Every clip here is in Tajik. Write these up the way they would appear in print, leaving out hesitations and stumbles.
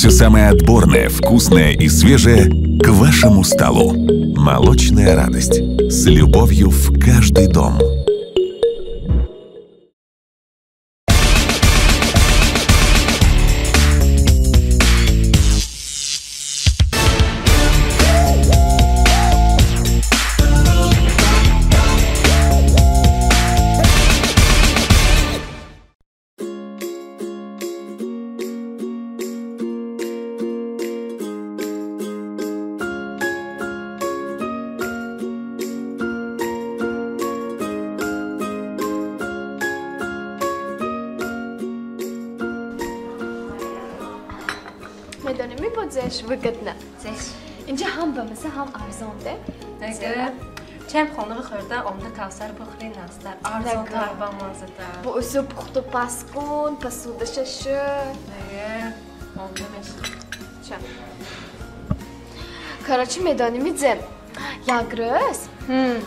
Все самое отборное, вкусное и свежее к вашему столу. Молочная радость. С любовью в каждый дом. Выгодно. Инҷа ҳам ба маза, ҳам арзон, де? Нага. Чем хонага хӯрда, омда Кавсар бухри настар. Арзонтар ба мазатар. Бо узу пухту пас кун, пасудаша шу. Нага. Омда мешавад. Ча. Короче, медонӣ зе? Як рӯз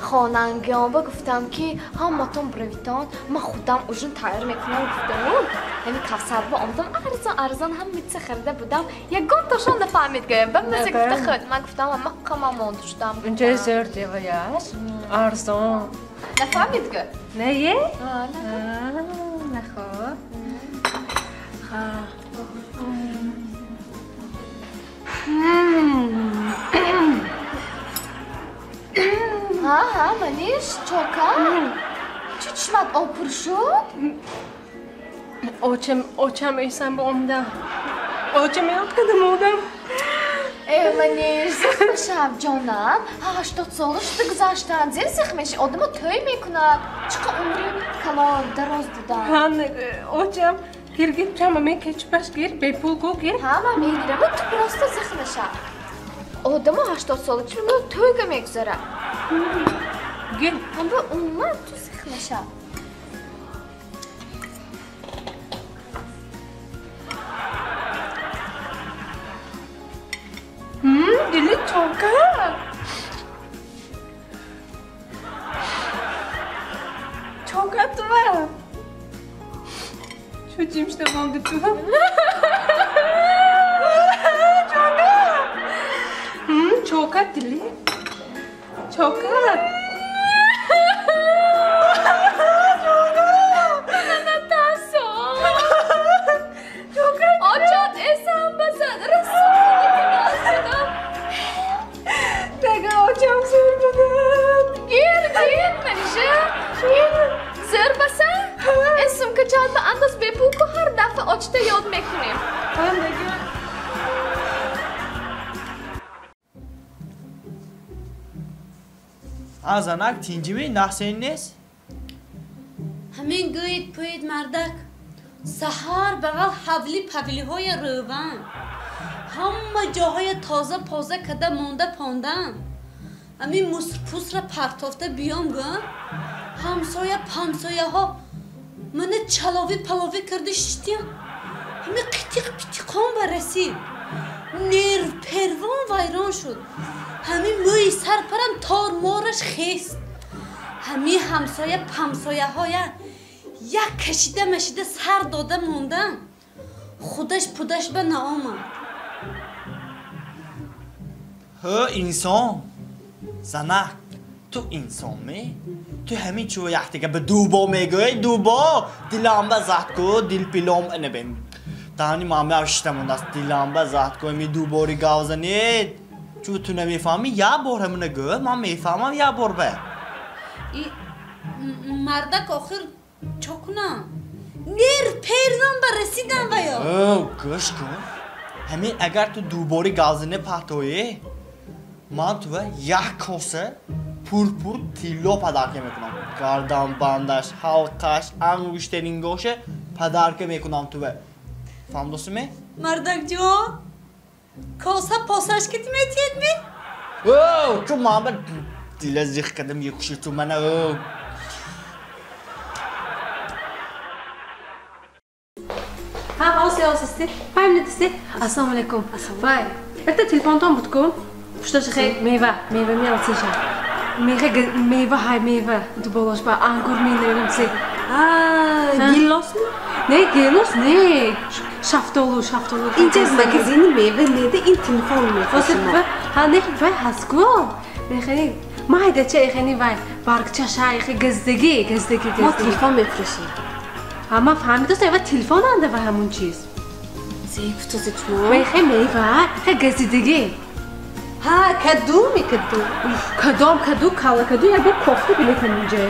хонангиёнба гуфтам, ки ҳаматон биравитон, ман худам ужин тайёр мекунам гуфтаму. Ҳамин Кавсарба омадам, арзон арзон ҳама чиз харида будам. Ягон тошон нафаҳмид гӯям. Ба маза гуфта худ. Ман гуфтам, ама қама монда шудам. Инҷа зӯр деваяш. Арзон. Нафаҳмид гӯ? Не е? Нахо. Ха. Ҳа, ҳа, Маниш, чока? Чӣ чишмат об пур шуд? Очам, очам эсам ба омдам. Очам ёд кардам одам. Э, Маниш, зиқ машав, ҷонам. 80 сола шуда гузаштанд. Зер зиқ меши, одамо тӯй мекунад. Чӣ қа умри калон, дароз будан. Ҳа, очам, гир, гир, чама мен кетчупаш гир, бепул гу гир. Ҳа, ман мегирам, ту просто зиқ нашав. Одамо 80 сола чӣ тӯйга мегузарад. Гир. Ҳама умуман ту зиқ нашав. Дили чока. Чока туа. Чу чимшта монди ту? Чока. Чока дили. Чока. Натасо. Чока. Очот эсам базад расул. Нага очам зӯр будад. Гир, гир, Маниша. Гир. Зӯр баса? Ин сумкачаат ба андоз бепул ку ҳар дафъа очта ёд мекунем. Нага. А занак тинҷими наҳсен нест? Ҳамин гӯед пӯед мардак. Саҳар бағал ҳавли павлиҳоя рӯван. Ҳама ҷоҳоя тоза поза када монда пондан. Ҳамин мусрпусра партофта биём гӯ. Ҳамсоя памсояҳо мана чаловӣ паловӣ карда шиштиян. Ҳамин қитиқ питиқон ба расид. Нерв первон вайрон шуд. Ҳамин мӯи сарпарам тормораш хест. Ҳамин ҳамсоя памсояҳоя як кашида машида сар дода мондан. Худаш пудаш ба наомад. Ҳо, инсон. Занак, ту инсон ме? Ту ҳамин чӯ яхдига ба дубо мегӯӣ, дубо диламба зад ку, дилпилом набен. Тани мамя шита мондааст, диламба зад ку, ми дубори гав занед. Чӯ ту намефаҳмӣ, як бор ҳамина гӯ, ман мефаҳмам як бор ба. И мардак охир чо кунам? Нерв пердам ба расидам ба ё. Ҳо, гӯш кун. Ҳамин агар ту дубори гавзане патоӣ, ман тува як коса пурпур тилло падарка мекунам. Гарданбандаш, ҳалқаш, ангуштарингоша падарка мекунам тува. Фаҳмдосиме? Мардакҷон, коса посаш ки метиҳед ми? О, чу ман ба дила зиқ кардам, якуши ту мана. Ҳа, оси, оси, фаҳмидисти? Ассалому алайкум. Вай, якта телефонтон буд ку? Пушташи хе мева, мева меалсиша. Меха мева ҳай мева. Ту болош ба ангур менавим се. Гилос ми? Не, гелос не. Шафтолу, шафтолу. Инҷа магазини мева неда, ин телефон мефурӯшем. Ҳа, не, вай ҳастку. Механи, майдача эхани вай, баргчаша эхи газдагӣ, газдагӣ, Мо телефон мефурӯшем. Ҳа, ман фаҳмидастам, ва телефон анда вай ҳамун чиз. Зей гуфтозед шумо? Вай хе мева, хе газидагӣ. Ҳа, каду мекаду. Кадом каду, кала каду, як бор кофта билет ҳаминҷа.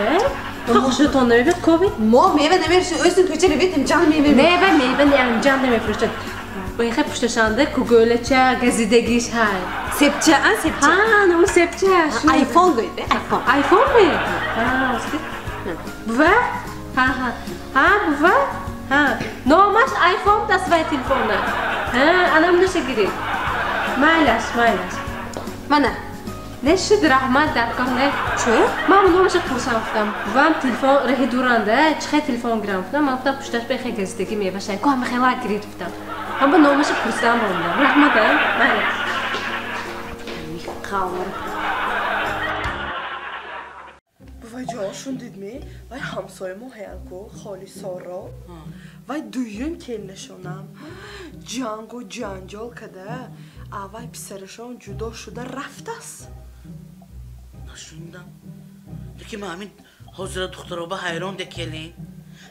Хушатон намебиёд кови? Мо мева намефурӯшем, ӯзтон кӯча равед, ҳамҷан мева. Мева, мева не, ҳамҷан намефурӯшад. Вай хе пушташанда кугӯлача, газидагиш ҳай. Сепча, а, сепча. Ҳа, наму сепча. Айфон гӯед, айфон. Айфон ме? Ҳа, бува? Ҳа, ҳа. Ҳа, бува? Ҳа. Номаш айфон даст вай телефона. Ҳа, анам наша гиред. Майлаш, майлаш. Мана. Не шуд, раҳмат, даркор не. Чӣ? Ман номаша пурсам гуфтам. Бувам телефон раҳи дуранда, чӣ хел телефон гирам гуфтам. Ман гуфтам пушташ бе хел газидагӣ мевашай. Ку ҳама хела гиред гуфтам. Ҳама номаша пурсам мондам. Раҳмат, а? Майлаш. Қавр. Буваҷон, шундидми? Вай ҳамсоя мо ҳаянку, холи Соро. Вай дуюм келинашонам. Ҷангу ҷанҷол када, аввай писарашон ҷудо шуда рафтааст. Нашундам. Лекин ман ҳамин ҳозира духтароба ҳайрон де келин.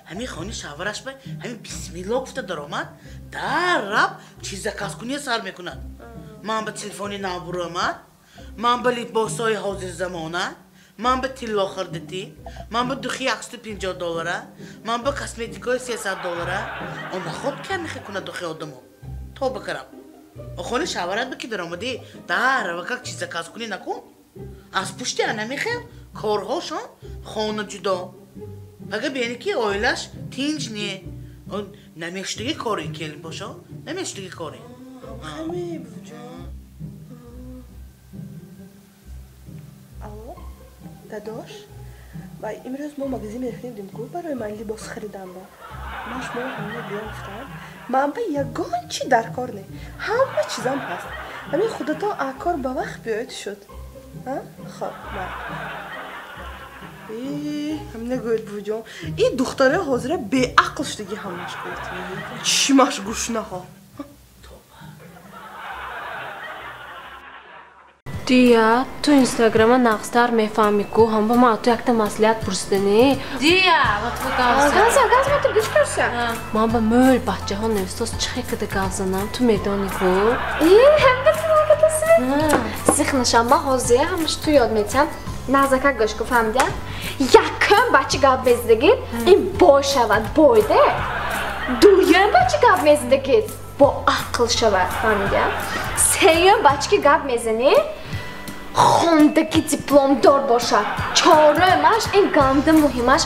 Ҳамин хони шавҳараш ба ҳамин бисмилло гуфта даромад, дар раб чиз заказкуния сар мекунад. Ман ба телефони нав буромад, ман ба либосҳои ҳозирзамона, ман ба тилло хирдитӣ, ман ба духи 150 доллара, ман ба косметикаи 300 доллара. Он наход кам мехе кунад духи одамо. Тоба карам. Охони шавҳарат ба ки даромадӣ, дар равакак чиз заказкунӣ накун. Аз пушти ана мехел корҳошон хона ҷудо. Ага бени ки оилаш тинҷ не. Намештуги кори келин бошо, намештуги кори. Ҳаме, буваҷон. Алло, дадош, вай имрӯз мо магазин мерафтем димку барои ман либос харидан ба. Ман шуморо ҳамина гӯям гуфтам. Ман ба ягон чи даркор не. Ҳама чизам ҳаст. Ҳамин худатон акор ба вақт биёед шуд. Хоб, ман. Ҳамина гӯед буваҷон. Ин духтарои ҳозира беақл шудагӣ ҳамаш гӯед. Чимаш гушнаҳо. Дия, ту инстаграма нағзтар мефаҳмӣ ку, ҳам ба ман ту якта маслиҳат пурсиданӣ. Дия, Газа, газа, ман ту гӯш курса. Ман ба мӯл бачаҳо нависоз чӣ хел када гап занам, ту медонӣ ку? Ҳам ба ту кадасӣ? Зих нашам, ман ҳозир ҳамаш ту ёд метиҳам. Нағзака гӯш ку, фаҳмидя? Якум бача гап мезидагид, ин бой шавад, бойде. Дуюм бача гап мезидагид, бо ақл шавад, фаҳмидя? Сеюм бача ки гап мезанӣ, хондагӣ дипломдор бошад. Чорумаш ин ганда муҳимаш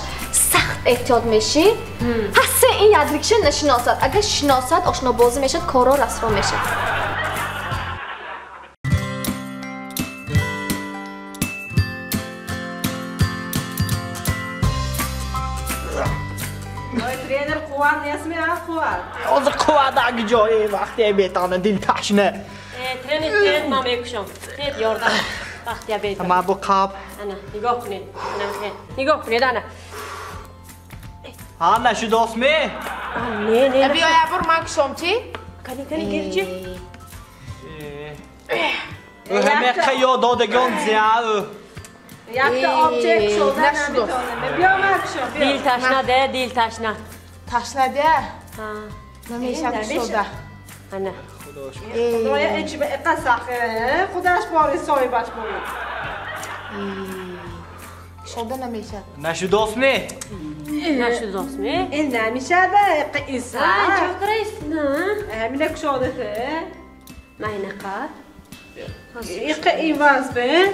сахт эҳтиёт мешӣ. Ҳасе ин ядрикша нашиносад. Агар шиносад, ошнобозӣ мешад, корро расво мешад. Тренер қувват нестми, а қувват? Ҳозир қувват аги ҷое вақте бетана дил ташна. Тренер, тренер, ман мекушам. Тренер, ёрдам. Вақти бетана. Ман бу қаб. Ана, нигоҳ кунед. Ана, нигоҳ кунед, ана. Ҳа, нашудостми? Не, не. Биё, як бор ман кушом, чи? Кани, кани, гирчи. Ӯ ҳаме қаё додагон зия ӯ. Якта обча кушода наметонам. Биё, ман кушом, биё. Дил ташна, де, дил ташна. Ташна, де? Ҳа. Намешад кушода. Ана. Худоя, ин чи ба иқа сахе, худаш бори соҳибаш бори. Кушода намешад. Нашудостми? Нашудостми? Ин намешад, иқа иса. Чоқра истина. Ҳамина кушодасе. Майнақа. Иқа иваз бин.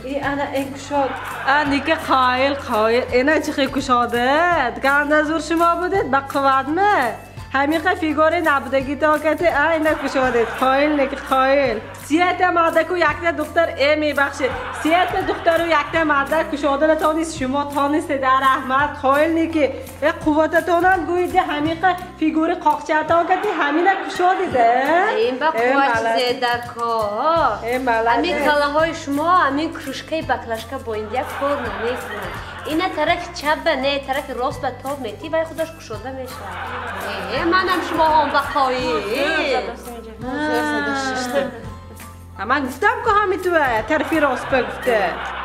И ана ин кушод. Аника қоил, қоил. Ина чи хел кушода? Ганда зур шумо будед, ба қувватми? Ҳамиқа фигури набудагӣ токати, а ина кушодед. Қоил неки қоил. Сията мардаку якта духтар мебахшед. Сията духтару якта мардак кушода натонист, шумо тонистед, раҳмат. Қоил неки. Қуввататонам гӯед, ҳамиқа фигури қоқчатокати ҳамина кушодед. Ин ба қувват чизе дар кор. Ҳамин калаҳои шумо, ҳамин кружкаи баклажка бо индия кор намекунад. Ина тарафи чап ба не, тарафи рост ба тоб мети, вай худаш кушода мешавад. Манам шумо ҳам ба қоил. Ман гуфтам ку ҳами туа тарафи рост ба гуфта.